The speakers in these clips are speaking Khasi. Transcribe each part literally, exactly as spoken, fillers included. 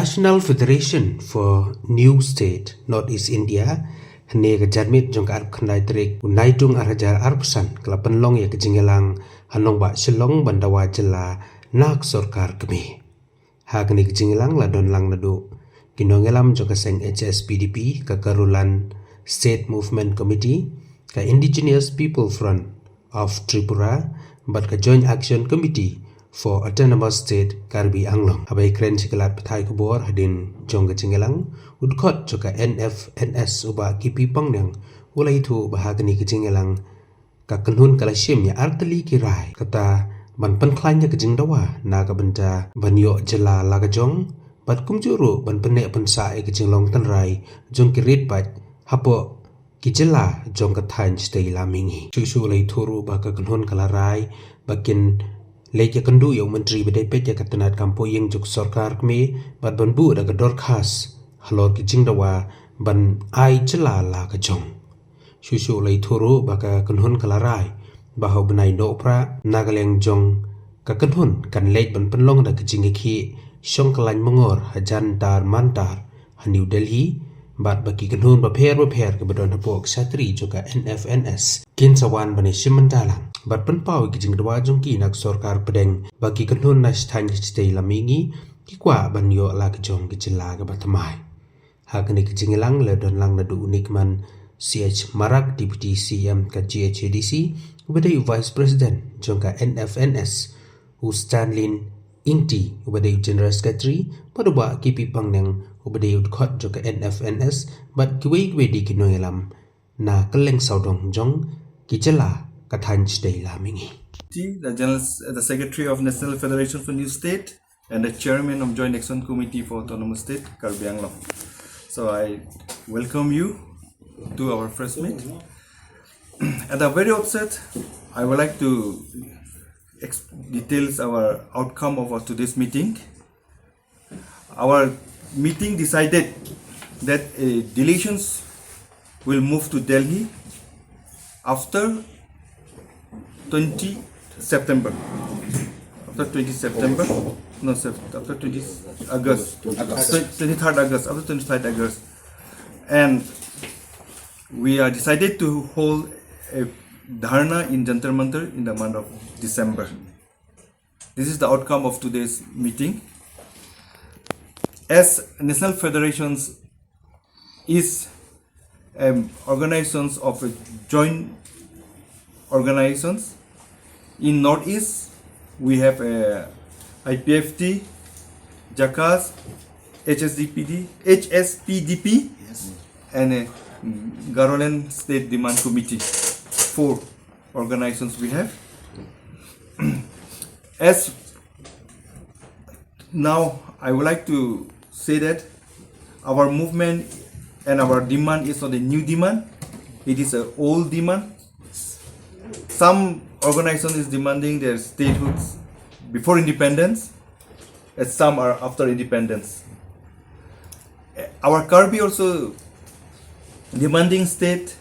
National Federation for New State North East India, hynne ka janmiet jong ka arphew khyndai tarik u Naitung ar hajar arphew san, ka la pynlong ïa ka jingïalang ha nongbah Shillong ban dawa jylla na ka sorkar kmie. Ha kane ka jingïalang la don lang naduh ki nongïalam jong ka seng H S P D P, ka Garoland State Movement Committee, ka Indigenous People Front of Tripura, bad ka Joint Action Committee for Autonomous State Karbi Anglong. Haba ïakren sha ki lad pathai khubor hadien jong ka jingïalang, u dkhot jong ka N F N S u Bah K P Pangneng u la ïathuh ba ha kane ka jingïalang ka kynhun ka la shim ïa artylli ki rai, kata ban pynkhlaiñ ïa ka jingdawa na ka bynta ban ïoh jylla la ka jong, bad kumjuh ruh ban pynneh pynsah ïa ka jinglong tynrai jong ki rit paid hapoh ki jylla jong ka thaiñ shatei lam mihngi. Shuh shuh la ïathuh ruh ba ka kynhun ka la rai ba kin leit ïakynduh ïa u Myntri ba dei peit ïa ka tnat kam poh ïing jong ka sorkar kmie, bad ban buh da ka dorkhas halor ki jingdawa ban ai jylla la ka jong. Shuh shuh la ïathuh ruh ba ka kynhun ka la rai ba ha u bnai Nohprah na ka liang jong ka kynhun kan leit ban pynlong da ka jingïakhih shong kyllaiñ mangor ha Jantar Mantar ha New Delhi, bad ba ki kynhun bapher bapher kiba don hapoh ka shatri jong ka N F N S kin sa wan ban ïashim bynta lang bad pynpaw ïa ka jingdawa jong ki na ka sorkar pdeng ba ki kynhun na shatei shatei lam mihngi ki kwah ban ïoh la ka jong ka jylla kaba thymmai. Ha kane ka jingïalang la don lang naduh u Nikman C H Marak, Deputy C M ka G H A D C, uba dei u Vice President jong ka N F N S, u Stanlin Ingti, uba dei u General Secretary, bad u Bah K P Pangneng, uba dei u dkhot jong ka N F N S, bad kiwei kiwei de ki nongïalam na kylleng sawdong jong ki jylla ka thaiñ shatei lam mihngi. The General, the Secretary of National Federation for New State and the Chairman of Joint Action Committee for Autonomous State, Karbi Anglong. So I welcome you to our press meet. At the very outset, I would like to ex-, details our outcome of our today's meeting. Our meeting decided that, uh, delegations will move to Delhi after twenty September. After twenty September, no, Sep-, after twenty August, August. Twenty-third August, after twenty-third August. And we are decided to hold a dharna in Jantar Mantar in the month of December. This is the outcome of today's meeting. As National Federations is, um, organizations of a joint organizations in Northeast, we have a I P F T, JACAS, H S D P D, H S P D P, yes, and a, mm, Garoland State Demand Committee. Four organizations we have. As now, I would like to say that our movement and our demand is not a new demand. It is an old demand. Some organization is demanding their statehood before independence, and some are after independence. Our Karbi also demanding state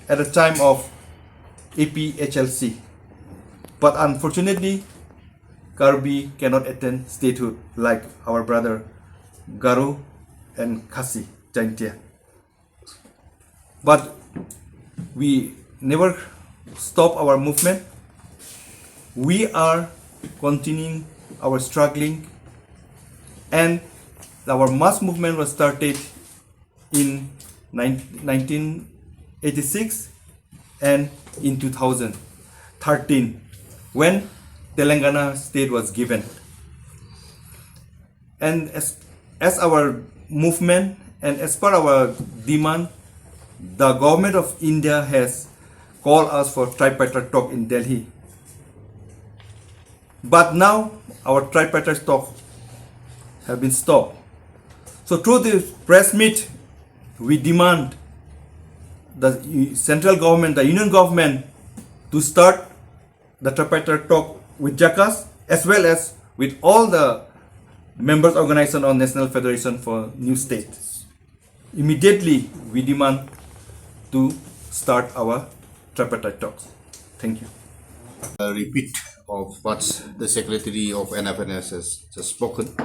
at the time of A P H L C. But unfortunately, Karbi cannot attain statehood like our brother Garo and Khasi, Jaintia. But we never stop our movement. We are continuing our struggling, and our mass movement was started in nine-, nineteen eighty-six and in two thousand thirteen, when Telangana state was given. And as, as our movement and as per our demand, the government of India has called us for tripartite talk in Delhi. But now our tripartite talk have been stopped. So through this press meet, we demand the u-, central government, the union government, to start the tripartite talk with JACAS as well as with all the members organization on National Federation for New States. Immediately, we demand to start our tripartite talks. Thank you. A repeat of what the secretary of N F N S has just spoken.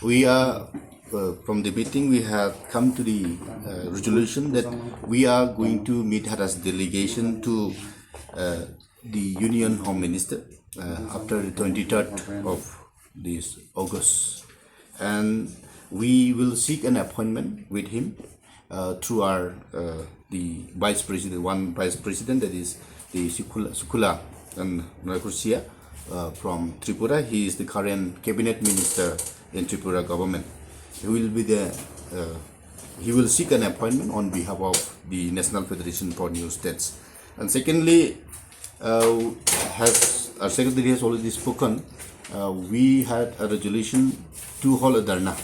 We are Uh, from the meeting, we have come to the uh, resolution that we are going to meet as delegation to uh, the Union Home Minister uh, after the twenty-third of this August, and we will seek an appointment with him uh, through our uh, the vice president, one vice president, that is the Sukula, Sukula and Nakursia uh, from Tripura. He is the current cabinet minister in Tripura government. He will be the uh, he will seek an appointment on behalf of the National Federation for New States. And secondly, uh, has our secretary has already spoken. Uh, we had a resolution to hold a dharna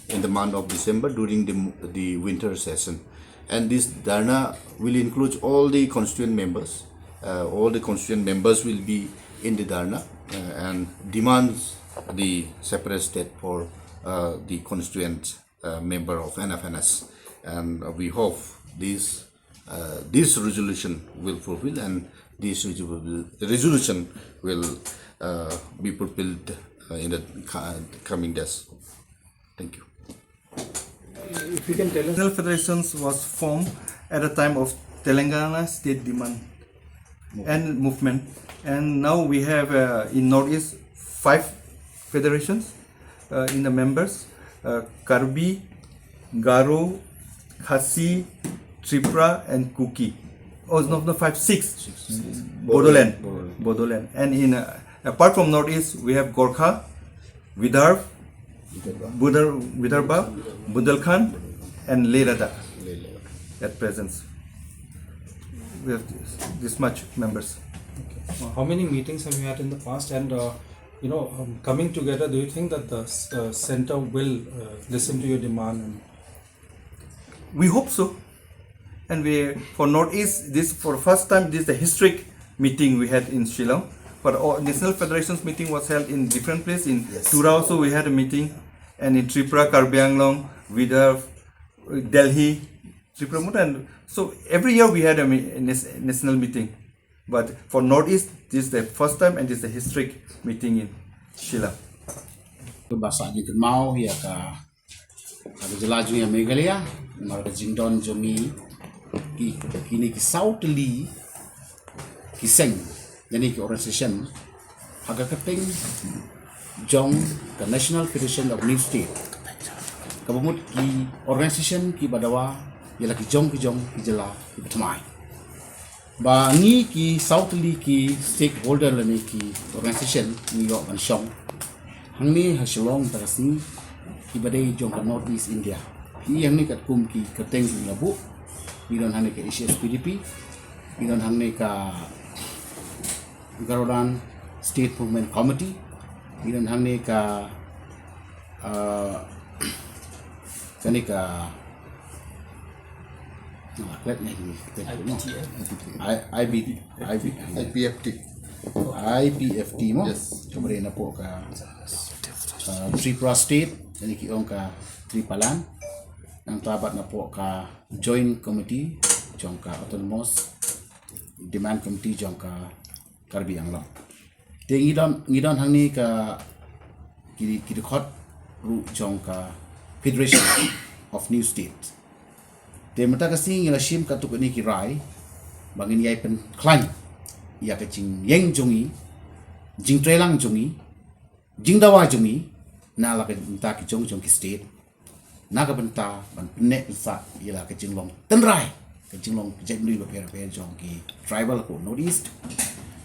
in the month of December during the, the winter session. And this dharna will include all the constituent members. Uh, all the constituent members will be in the dharna uh, and demands the separate state for uh, the constituent uh, member of N F N S. And we hope this uh, this resolution will fulfill, and this resolu- resolution will uh, be fulfilled uh, in the co- coming days. Thank you. If you can tell us. National Federations was formed at the time of Telangana state demand and movement, and now we have uh, in Northeast five federations uh, in the members uh, Karbi, Garo, Khasi, Tripura, and Kuki. Oh, no, no, five, six. Bodoland. Bodoland. And in uh, apart from Northeast, we have Gorkha, Vidarbh, Budar, Vidarbha, Bundelkhand, and Leh Ladakh at present. We have this, this much members. How many meetings have you had in the past? And uh, you know, um, coming together, do you think that the uh, center will uh, listen to your demand? And We hope so. And we, for Northeast, this for first time, this is the historic meeting we had in Shillong. But all, National Federations meeting was held in different place. In Yes. Tura also we had a meeting, and in Tripura, Karbi Anglong, Vidarbh, Delhi, Tripura, and so every year we had a mi- nas- national meeting. But for Northeast, this is the first time, and this is the historic meeting in Shillong. Ba sah jingkynmaw ïa ka ka jylla jong ngi Meghalaya, namar ka jingdon jong ngi ki kine ki saw tylli ki seng, lane ki organisation ha ka kyrteng jong ka National Federation of New State. Kaba mut ki organisation kiba dawa ïa la ki jong ki jong ki jylla kiba thymmai. Ba ngi ki saw tylli ki stakeholder lane ki organisation ngi ïoh ban shong hangne ha Shillong mynta ka sngi kiba dei jong ka North East India. Ki hangne katkum ki kyrteng ki la buh, ngi don hangne ka H S P D P, ngi don hangne ka Garodan State Movement Committee, ngi don hangne ka uh, kane ka Nga klet ngi klet no. I I B I B I P F T. I P F T mo. Yes. Kaba dei napoh ka uh, Tripura State, kane ki ong ka Tripaland. Nangta bad napoh ka Joint Committee jong ka Autonomous Demand Committee jong ka Karbi Anglong. Te ngi don ngi don hangne ka ki ki dkhot ruh jong ka Federation of New State. Te mynta ka sngi ngi la shim katto katne ki rai ba ngin ïai pynkhlaiñ ïa ka jingïeng jong ngi, jingtreilang jong ngi, jingdawa jong ngi na la ka bynta ki jong jong ki state, na ka bynta ban pynneh pynsah ïa la ka jinglong tynrai, ka jinglong ka jaitbynriew bapher bapher jong ki tribal ko North East.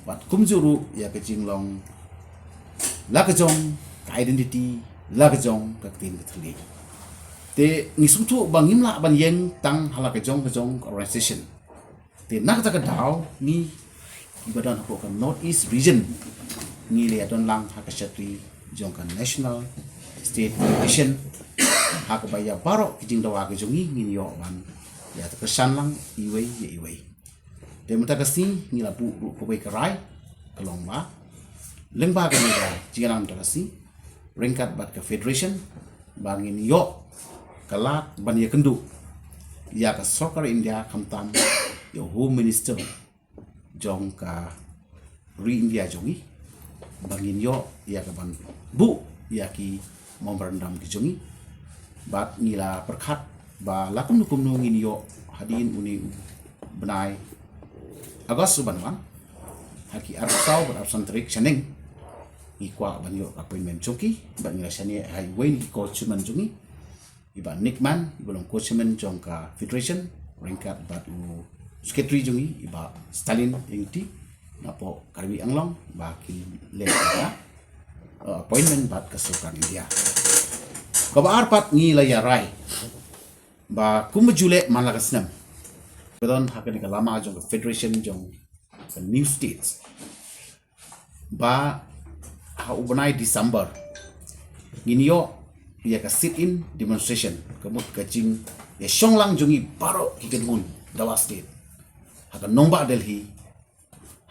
Bad kumjuh ruh ïa ka jinglong la ka jong ka identity, la ka jong ka ktien ka thylliej. Te ngi sngewthuh ba ngim lah ban ïeng tang ha la ka jong ka jong ka organisation. Te na kata ka daw ngi kiba don hapoh ka North East Region ngi la ïa don lang ha ka shatri jong ka National State Federation, ha kaba ïa baroh ki jingdawa ka jong ngi ngin ïoh ban ïa kyrshan lang iwei ïa iwei. Te mynta ka sngi ngi la buh ruh kawei ka rai, ka long ba lyngba kane ka jingïalang mynta ka sngi ryngkat bad ka Federation ba ngin ïoh ka lad ban ïakynduh ïa ka sorkar India, khamtam ïa u Home Minister jong ka ri India jong ngi, ba ngin ïoh ïa ka ban buh ïa ki memorandum ki jong ngi. Bad ngi la pyrkhat ba la kumno kumno ngin ïoh hadien une u bnai August u ban wan, ha ki arphew saw bad arphew san tarik shaneng, ngi kwah ban ïoh appointment jong ki. Bad ngi la shaniah ha iwei na ki co-chairman jong ngi, i Bah Nickman, i ba long co-chairman jong ka federation, ryngkat bad u secretary jong ngi, i Bah Stalin Ingti, napoh Karbi Anglong, ba kin leh ka, uh, appointment bad ka sorkar India. Kaba ar pat, ngi la ïa rai ba kumba ju leh man la ka snem, ba don ha kane ka lama jong ka federation jong ka new states, ba ha u bnai December ngin ïoh ïa ka sit-in demonstration, ka mut ka jingïashong lang jong ngi baroh ki kynhun dawa state, ha ka nongbah Delhi,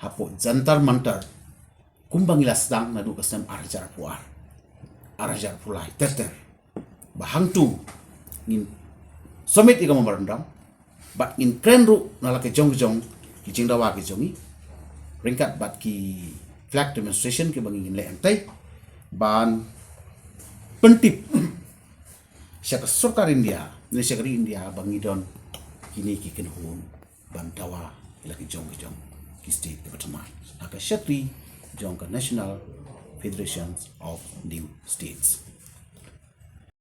hapoh Jantar Mantar, kumba ngi la sdang naduh ka snem ar hajar arphew ar, ar hajar arphew lai ter ter. Ba hangtu ngin submit ïa ka memorandum, bad ngin kren ruh na la ka jong ka jong ki jingdawa ki jong ngi, ryngkat bad ki flag demonstration kiba ngin leh hangtai, ban pyntip sha ka sorkar India ne sha ka ri India ba ngi don kine ki kynhun ban dawa ïa la ki jong ki jong ki state kiba thymmai ha ka shatri jong ka National Federations of New States.